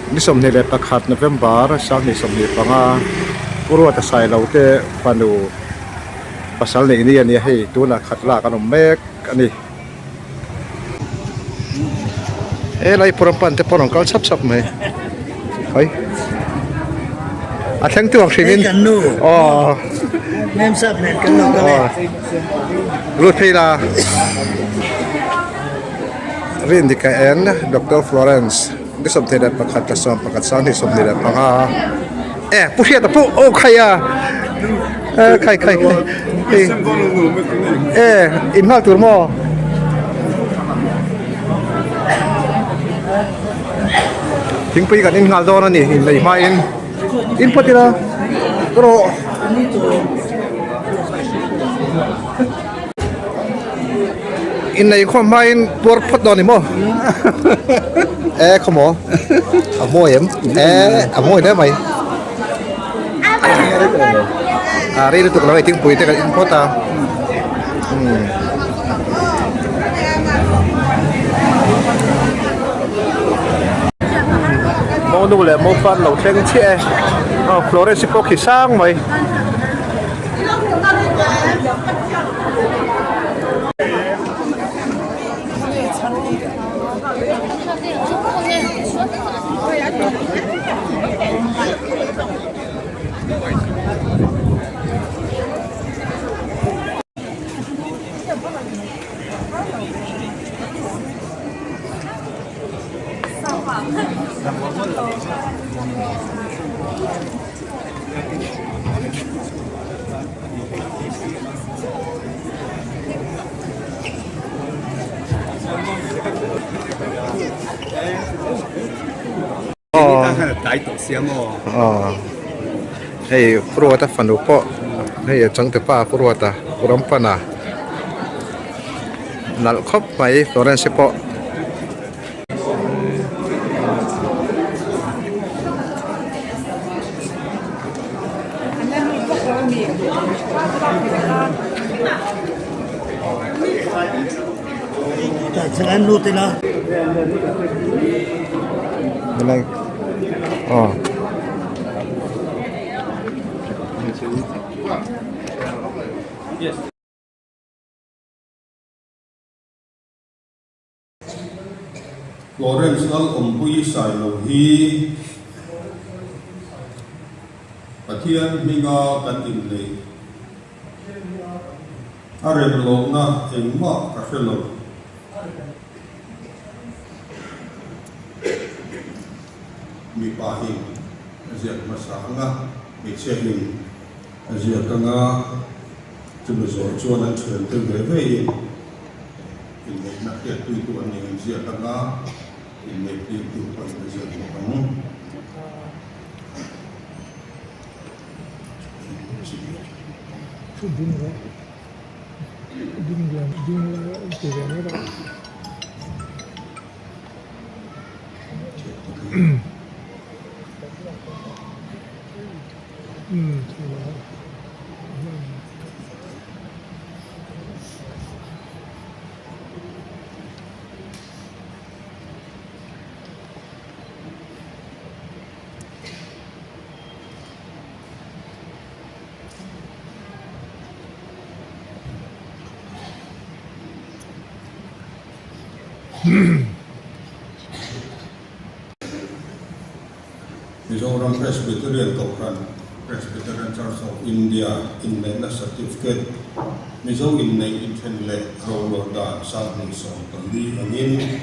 Ni 21 November 2025 Pu Ruata Sailo te fanu pasal neih ni a nia hei tunah khat lak an awm mek a ni. He lai pawh pan te pawh an rawn kal chhap chhap mai hai a thleng tu ang hrim in aw lut phei la Rindika en Doctor Florence ni 21 thla 11 2025 e pu hriata pawh aw khai a e khai khai khai e in nghal tur maw thingpui kan in nghal dawn a ni inlei hmain in phawt ila rawh. Innei khawm hmain puar phawt dawn ni maw? E khaw maw? A mawi em? E a mawi hle mai. A rei lutuk lo hei thingpui te kan in phawt a. Umm. Monu leh mopa an lo thleng chiah e. Aw Florence pawh khi sang mai. Hei Ruata fanu pawh hei a changte pa Pu Ruata Pu Rampana nalh khawp mai Florence pawh. Florence Lalawmpuii Sailo hi Pathian hminga kan inneih a rem lohna engmah ka hre lo. Mipa in a ziak hmasa ang a, hmeichhia in a ziak ang a, chumi zawh chuan an thiante ve ve in. Inneihna hriatpuitu an nih an ziak anga inneihtirtu pawhin a ziak bawk ang. Mizoram Presbyterian Kohhran, Presbyterian Church of India, inneihna certificate, Mizo inneih inthen leh roluah dan 2014 angin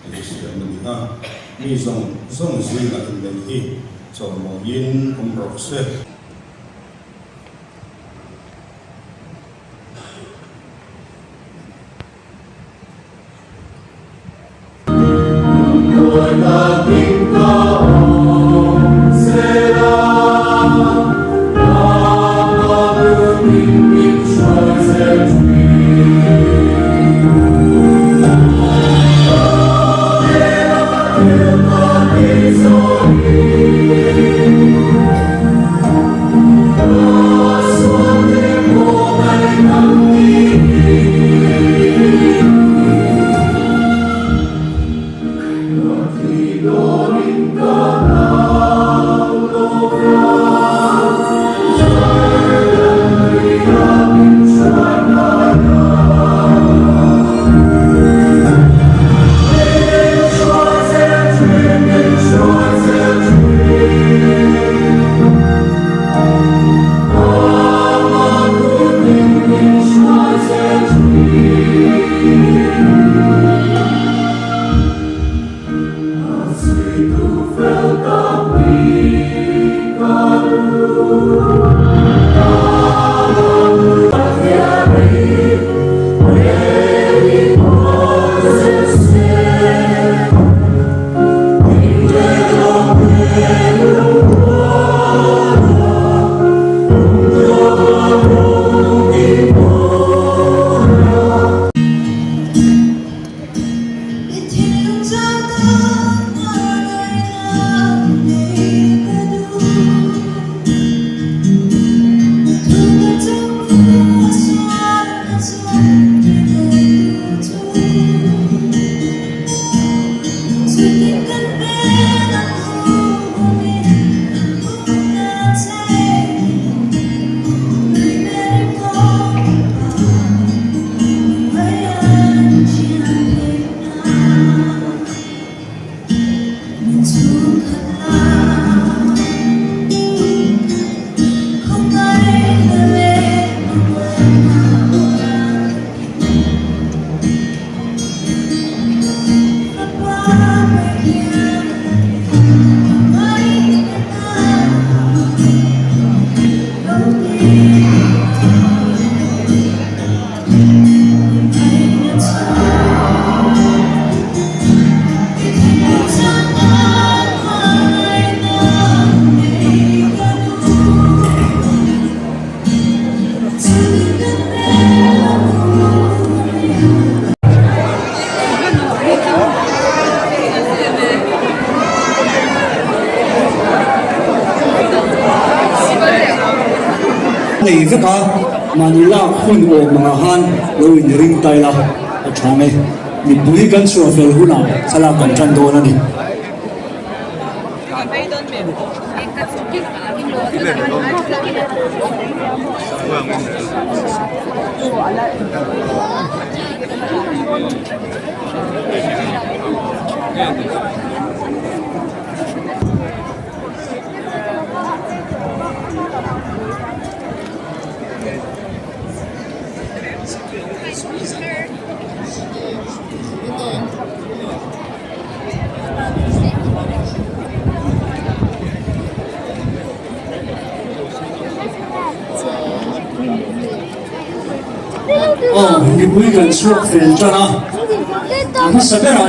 ei siam a ni a, mi zawng zawng zingah inneih hi chawlmawiin awm rawh se. Nei vek a, mahni lak hun awm angah khan lo inring ta ila a tha ang e. Mipui kan chhuah fel hunah thlalak kan tan dawn a ni. Aw mipui kan chhuak fel tan a, a hmasa berah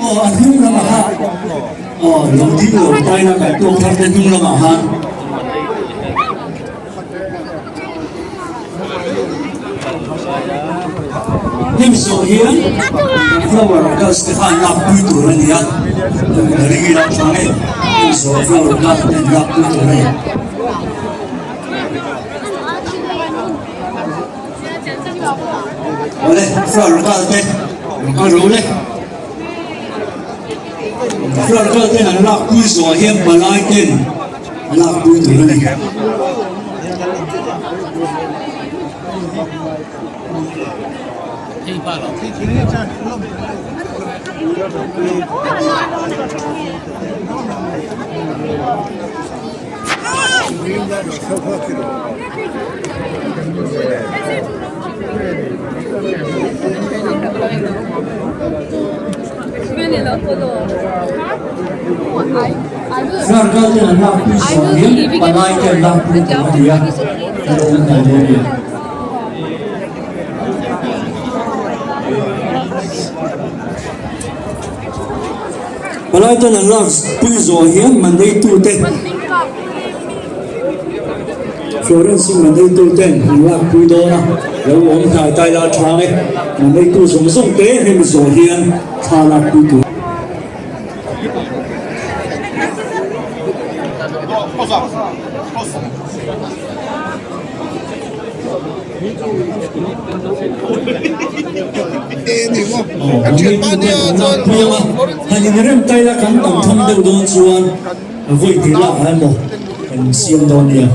aw a hnung lamah kha aw lo ding lo taina kan tuak thar te hnung lamah khan. Hnim zawh hian flower girls te khan lak pui tur a ni a, ring ila tha nge hnim zawh flower girl te an lak pui tur a ni. Awle flower girl te an kal ro le. Flower girl ten an lak pui zawh hian palai ten lak pui tur a ni. Zarkal ten an lak pui zawh hian palai te an lak pui tur a ni a, a lo awm hnai dawn a ni. Palai ten an lak pui zawh hian mandeitu te Florence in mandeitu ten an lak pui dawn a, lo awm hnai tai la tha e, mandeitu zawng zawng te hemi zawh hian thla lak pui tur. Han inrem tai la kan tam tham deuh dawn chuan vawi hnih lak ah emaw kan siam dawn nia.